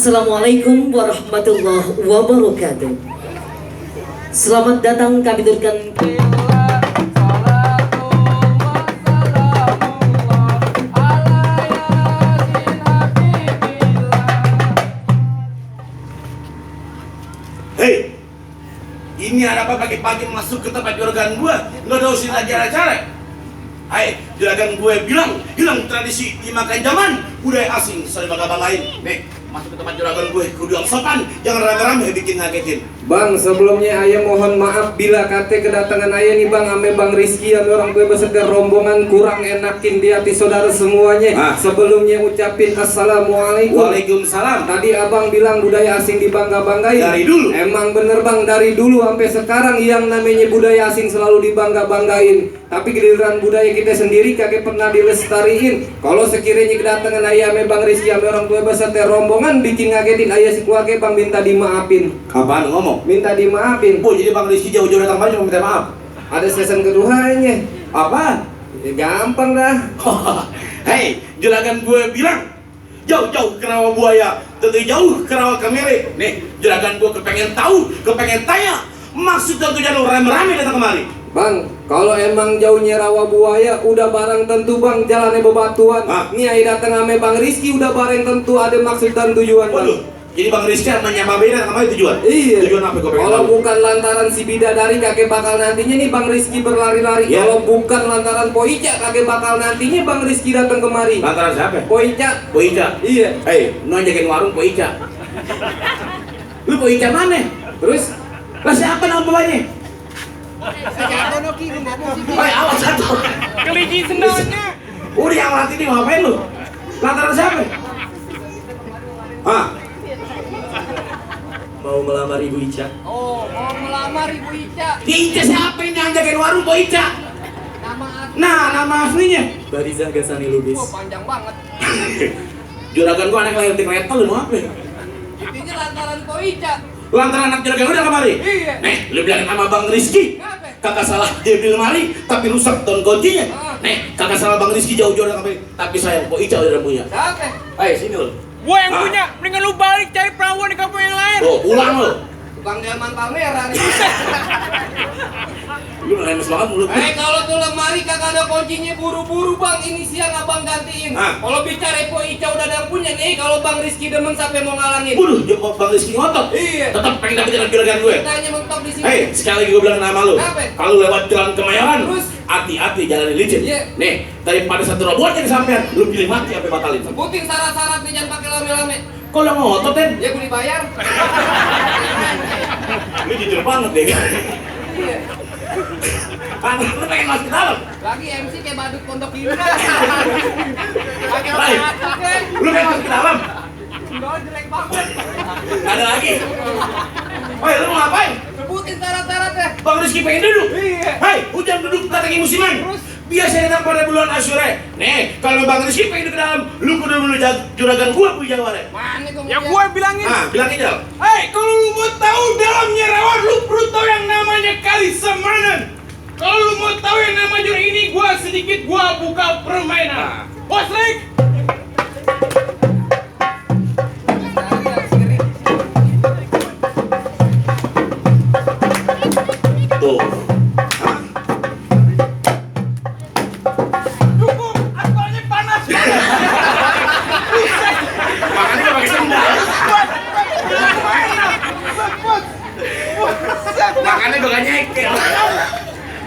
Assalamualaikum warahmatullahi wabarakatuh. Selamat datang kami turunkan Hei, ini ada apa pagi-pagi masuk ke tempat juragan gue? Nggak ada usin acara-acara. Hai, juragan gue bilang hilang tradisi dimakan zaman budaya asing selalu bangga-banggain. Nih, masuk ke tempat juragan gue kudu yang sopan, jangan rame-rame bikin ngagetin. Bang, sebelumnya ayah mohon maaf bila kate kedatangan ayah nih bang, ame bang Rizky yang orang gue beserta rombongan kurang enakin di hati saudara semuanya. Sebelumnya ucapin assalamualaikum. Waalaikumsalam. Tadi abang bilang budaya asing dibangga-banggain. Dari dulu. Emang bener bang, dari dulu sampai sekarang yang namanya budaya asing selalu dibangga-banggain. Tapi giliran budaya kita sendiri kagak pernah dilestariin. Kalau sekiranya kedatangan ayah ame bang Rizky ame orang gue beserta rombongan bikin ngagetin ayah si keluarga bang, minta dimaafin. Apaan ngomong? Minta dimaafin. Oh, jadi Bang Rizky jauh-jauh datang kemari cuma minta maaf? Ada season keduanya. Apa? Ya, gampang dah. Hei, juragan gue bilang jauh-jauh ke rawa buaya, tentu jauh ke rawa kemiri. Nih, juragan gue kepengen tahu, kepengen tanya maksud dan tujuan rame-rame datang kemari. Bang, kalau emang jauhnya rawa buaya, udah barang tentu bang jalannya bebatuan. Nih ayah datang ame bang Rizky udah barang tentu ada maksud dan tujuan bang. Waduh, jadi Bang Rizky menyapa beda sama tujuan? Iya. Tujuan apa gue pengen Kalau tahu? bukan lantaran si bidadari kakek bakal nantinya nih bang Rizky berlari-lari. Ya. Kalau bukan lantaran Poica kakek bakal nantinya bang Rizky datang kemari. Lantaran siapa? Poica. Poica? Iya. Hei, lu ajakin warung Poica. Lu Poica mana? Terus? Lah siapa nama bapaknya? Hei, awas satu. Keligi sendalnya. Udah yang latih ini ngapain lu? Lantaran siapa? Hah? Mau melamar Ibu Ica. Oh, mau melamar Ibu Ica. Ica siapa ini yang jagain warung Poica? Nama asli. Nah, nama aslinya? Bariza Gasani Lubis. Wah, panjang banget. Juragan gua anak lahir di kereta lu mau apa? Intinya lantaran Ko Ica. Lantaran anak juragan udah kemari? Iya. Nih, lu bilangin sama Bang Rizky. Kenapa? Kakak salah dia beli lemari, tapi rusak tahun kuncinya. Ah. Nih, kakak salah Bang Rizky jauh-jauh datang kemari, tapi sayang Poica udah punya. Siapa? Ayo sini lu. Gua yang Ah. punya. Mendingan lu balik cari perawan di kampung yang lain. Tuh, pulang lu. Tukang delman pameran. Lu lemes banget mulut. Kalau tuh lemari kagak ada kuncinya, buru-buru bang. Ini siang abang gantiin. Ah. Kalau bicara Ko Ica udah ada yang punya nih. Kalau Bang Rizky demen sampai mau ngalangin. Waduh, dia Bang Rizky ngotot. Iya. Tetap pengen dapetin anak juragan gue. Tanya mentok di sini. Hei, sekali lagi gue bilang nama lu. Kenapa? Kalau lewat jalan Kemayoran, Terus? hati-hati jalan licin. Iya. Nih, daripada satu robohan yang sampean, lu pilih mati sampai batalin. Sebutin syarat-syaratnya, jangan pakai lame-lame. Kok lu ngotot, Ten? Ya gue dibayar. Lu jujur banget deh. Iya. Lu pengen masuk ke dalam? Lagi MC kayak badut pondok indah. Pakai Hai, otak-otaknya. lu pengen masuk ke dalam? Enggak, jelek banget. Nggak ada lagi. Woi, lu mau ngapain? Sebutin syarat-syaratnya. Bang Rizky pengen duduk? Iya. Hei, hujan duduk kita lagi musiman. Terus? Biasanya datang pada bulan Asyura. Nih, kalau Bang Rizky pengen duduk ke dalam, lu kudu dulu juragan gua punya jawara. Mana gua Ya gue bilangin, Ah, bilangin Jal. hei kalau lu mau tahu dalamnya rawa, lu perlu tahu yang namanya kali semanan. Kalau lu mau tahu yang namanya jurang ini, gue sedikit buka permainan. Bos Rick, Tuh. cukup, aspalnya panas. Makanya gua pakai sendal. Makanya gua gak nyekel.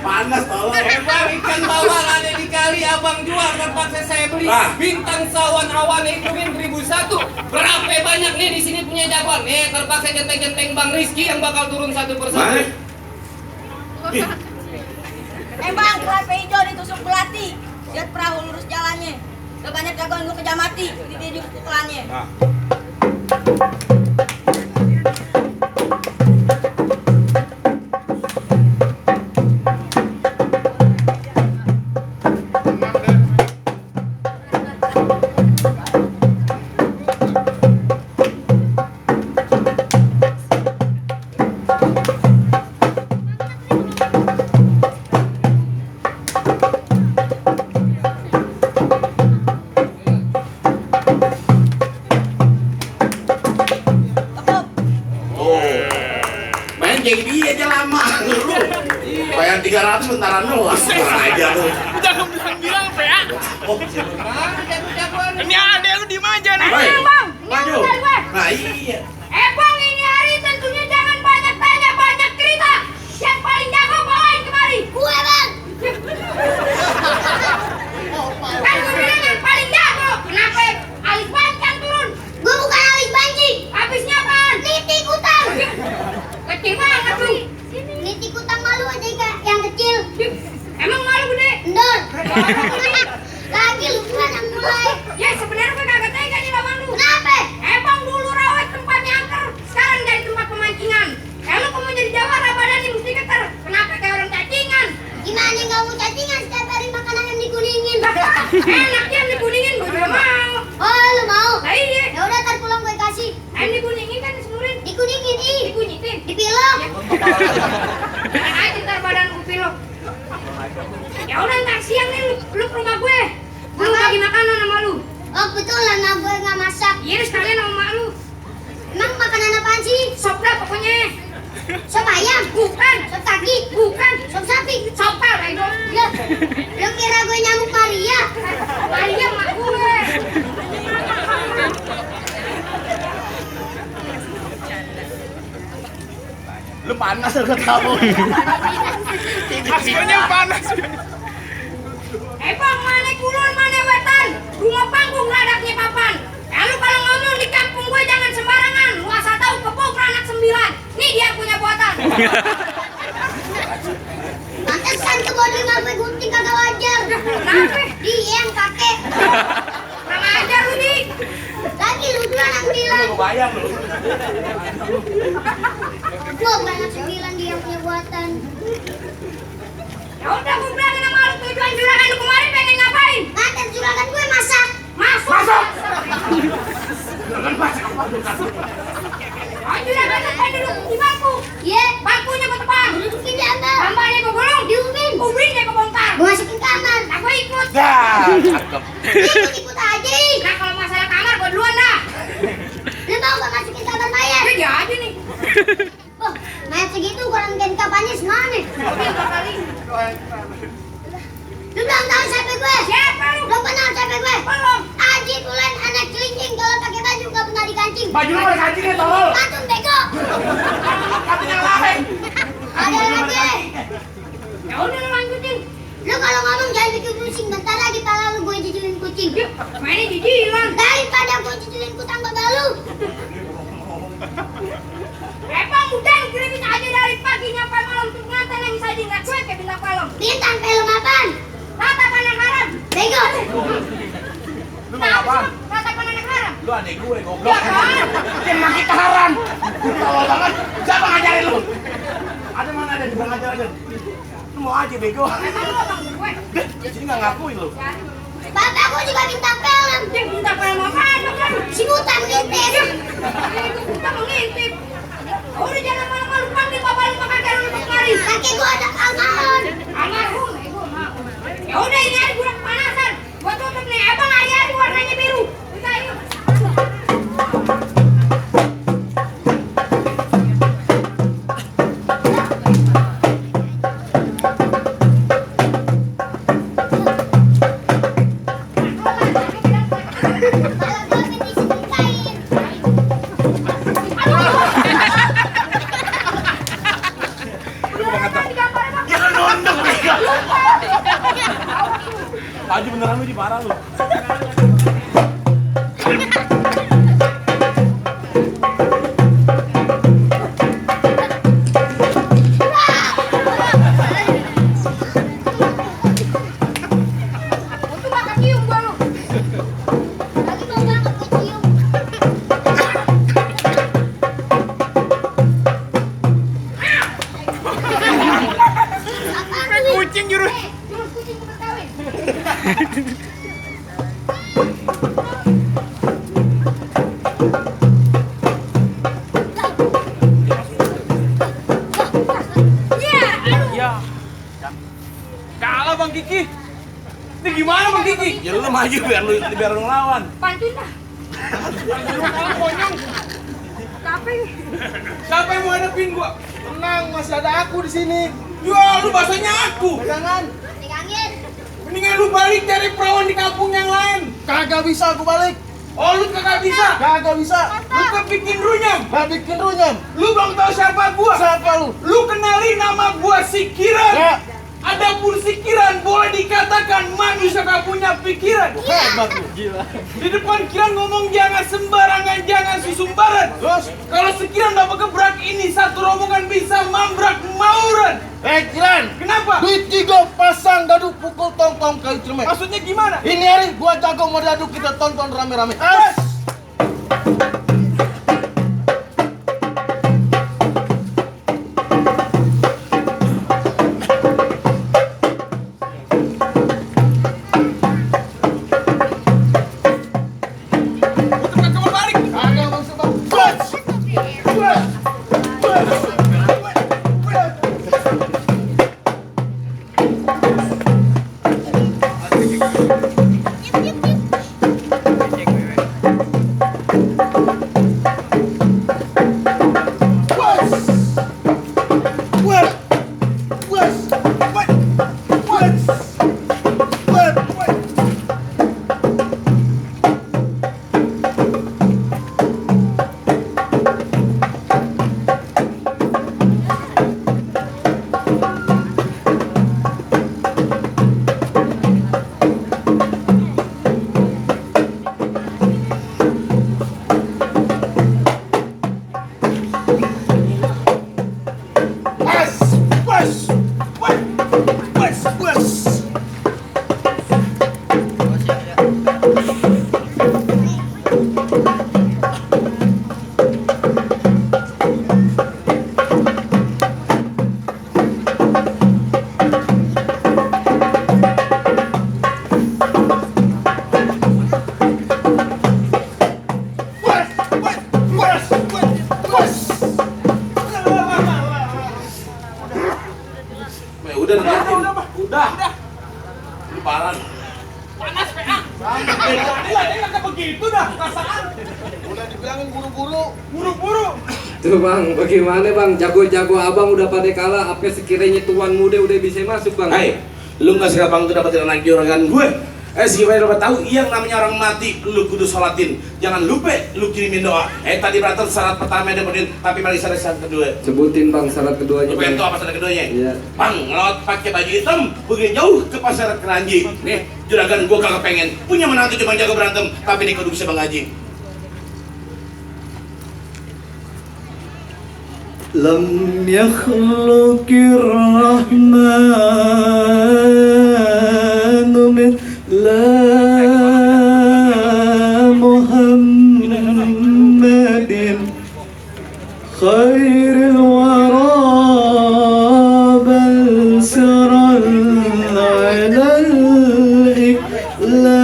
Panas tolong. Bang, ikan bawal ada di kali abang jual, terpaksa saya beli. Ah. Bintang sawan awan hitungin 1001. Berapa banyak nih di sini punya jagoan? Nih terpaksa genteng-genteng Bang Rizky yang bakal turun satu persatu. Mana? Ih, Bang, kelapa hijau ditusuk belati. Lihat perahu lurus jalannya. Udah banyak jagoan gue kerja mati di dia pukulannya. pacaran doang. Kurang aja lu. Jangan bilang-bilang apa ya. Oh, Mana jago-jagoan? Ini adek lu di aja nih. Hei, Bang, maju. ini gue. Nah iya. Bang, ini hari tentunya jangan banyak tanya, banyak cerita. Yang paling jago bawain kemari. Gue, Bang. Kan gue bilang yang paling jago. Kenapa alis bancang turun? Gue bukan alis banci. Habisnya apaan? Nitik utang. Kecil banget lu. Nitik utang malu aja yang kecil. Emang malu gede? Endor. Lagi lu yang mulai. Ya sebenarnya gue kagak tega nih bang lu. Kenapa? Bang dulu rawat tempatnya angker. Sekarang jadi tempat pemancingan. Kalau kamu jadi jawara badannya mesti keter. Kenapa kayak orang cacingan? Gimana nggak mau cacingan setiap hari makan ayam dikuningin? Enak ya dikuningin, gue juga mau. Oh lu mau? Nah iya. Ya udah ntar pulang gue kasih. Ayam dikuningin kan disemurin. Dikuningin ih. Dikunyitin. Dipilok. Jangan aja ntar badan gue pilok. Ya udah ntar siang nih lu ke rumah gue. Gue bagi makanan sama lu. Oh betulan lah gue nggak masak. Iya sekalian sama mak lu. Emang makanan apaan sih? Sop dah pokoknya. Sop ayam? Bukan. Sop kaki? Bukan. Sop sapi? Sopal itu. Ya. Lu kira gue nyamuk Maria? Maria mak gue. Lu panas lu kamu. Aslinya panas. Bang, mana kulon, mana wetan? Rumah panggung ladaknya papan. Lalu kalau ngomong di kampung gue jangan sembarangan. Lu asal tahu kepok anak 9. Nih dia punya buatan. Pantesan kebon 5 gue gunting kagak wajar. Kenapa? Dia yang kakek. Kurang ajar lu nih. Lagi lu duluan yang bilang. Bayang lu. Gua anak 9 dia yang punya buatan. Ya udah gue bilangin sama lu tujuan juragan lu kemarin pengen ngapain? Nganter juragan gue masak. Masak? Jangan masak apa lu kan. Oh juragan lu pengen duduk di bangku. Iya. Bangkunya gue tepang. Dudukin di atas. Tambahnya gue gulung. Diubin. Ubinnya gue bongkar. Gue masukin kamar. Nah gue ikut. Dah, cakep. Ikut aja. Nah kalau masalah kamar gue duluan dah. Lu mau gak masukin kamar mayat? Ya aja nih. Oh, mayat segitu kurang gen kapannya semana? Lu belum tahu siapa gue? Siapa lu? Belum kenal siapa gue? Belum. Aji Tulen anak celincing kalau pakai baju gak pernah dikancing. Baju lu ada kancingnya tolol. Patung bego. Kancing yang lain. Ada lagi. Ya udah lu lanjutin. Lu kalau ngomong jangan bikin pusing. Bentar lagi pala lu gue jijilin kucing. Mainnya jijilan. Daripada gue jijilin kutang babalu. Bang, udah kirimin aja dari pagi nyampe malam tuh ngantar yang saja nggak cuek kayak bintang film. Bintang film apaan? Ratapan anak haram. Bego. Lu mau apaan? Ratapan anak haram. Lu adek gue goblok. Ya kan? Dia makin keharan. Tolol banget. Siapa ngajarin lu? Ada mana ada juga ngajar aja. Lu mau aja bego. Emang lu abang gue? Di sini enggak ngakuin lu. Bapak gue juga bintang film. Dia bintang film apaan? Si Buta mengintip. Buta mengintip. Udah jangan malu-malu panggil bapak lu makan garam untuk kemari. Kakek gua ada almarhum. Almarhum, gua mau. Ya udah ini hari gua kepanasan. Gua tutup nih. Abang hari-hari warnanya biru. Udah yuk. Baju beneran lu di parah lu. Untung gak kecium gua lu. Lagi mau banget kecium. Apaan lu? Kucing jurus. Jurus kucing tukang kawin. Ya. Kalah Bang Kiki. Ini gimana Bang Kiki? Ya lu maju biar lu ngelawan. Bantuin dah. Konyong. Capek. Siapa yang mau hadapin gua? Tenang, masih ada aku di sini. Ya, lu bahasanya aku. Jangan. Pegangin. Mendingan lu balik cari perawan di kampung yang lain. Kagak bisa aku balik. Oh, lu kagak bisa? Kagak bisa. Lu kebikin runyam. Gak bikin runyam. Lu belum tahu siapa gua. Siapa lu? Lu kenali nama gua Sikiran. Ya. Adapun Sikiran boleh dikatakan manusia gak punya pikiran. Hebat lu. Gila. Di depan Kiran ngomong jangan sembarangan, jangan susumbaran. Terus? Kalau Sikiran udah bergebrak ini satu rombongan bisa mambrak mauran. Kiran. Kenapa? Duit 3 pasang dadu pukul tong-tong kali cermin. Maksudnya gimana? Ini hari gua jago mau dadu kita tonton rame-rame. Putar ke balik. Kagak masuk bang. Bus. Udah. Lu parah. Panas PA. Dia kagak begitu dah perasaan. Udah dibilangin buru-buru. Buru-buru. Tuh bang, bagaimana bang? Jago-jago abang udah pada kalah. Apa sekiranya tuan muda udah bisa masuk bang? Hai, lu nggak sih abang tuh dapetin anak juragan gue? Segimana dapat tahu yang namanya orang mati lu kudu sholatin. Jangan lupa lu kirimin doa. Tadi berantem syarat pertama dapetin, tapi mari syarat kedua. Sebutin bang syarat keduanya. Lu pengen Bang. tahu apa syarat keduanya? Iya. Bang, ngelawat pakai baju hitam, begini jauh ke pasar Keranji. Nih, juragan gua kagak pengen punya menantu cuma jago berantem, tapi nih kudu bisa mengaji. Lam yakhluqir rahmanu min la Muhammadin khairil wara bal siral alal iklaki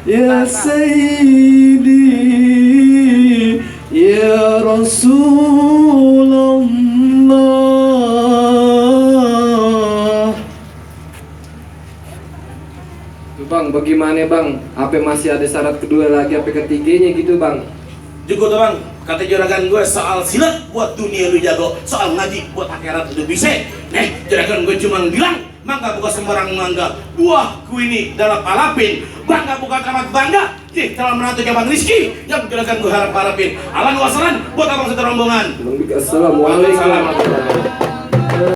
Ya Sayyidi Ya Rasulullah. Bang, bagaimana bang? Apa masih ada syarat kedua lagi, apa ketiganya gitu bang? Juga tuh bang, kata juragan gue soal silat buat dunia lu jago, soal ngaji buat akhirat lu bisa. Nih, juragan gue cuma bilang, mangga buka sembarang mangga, buahku ini dalam palapin, bangga bukan amat bangga, nih dalam menantu Bang Rizky, yang juragan gue harapin. Alan wasalan buat abang satu rombongan. Assalamualaikum warahmatullahi wabarakatuh.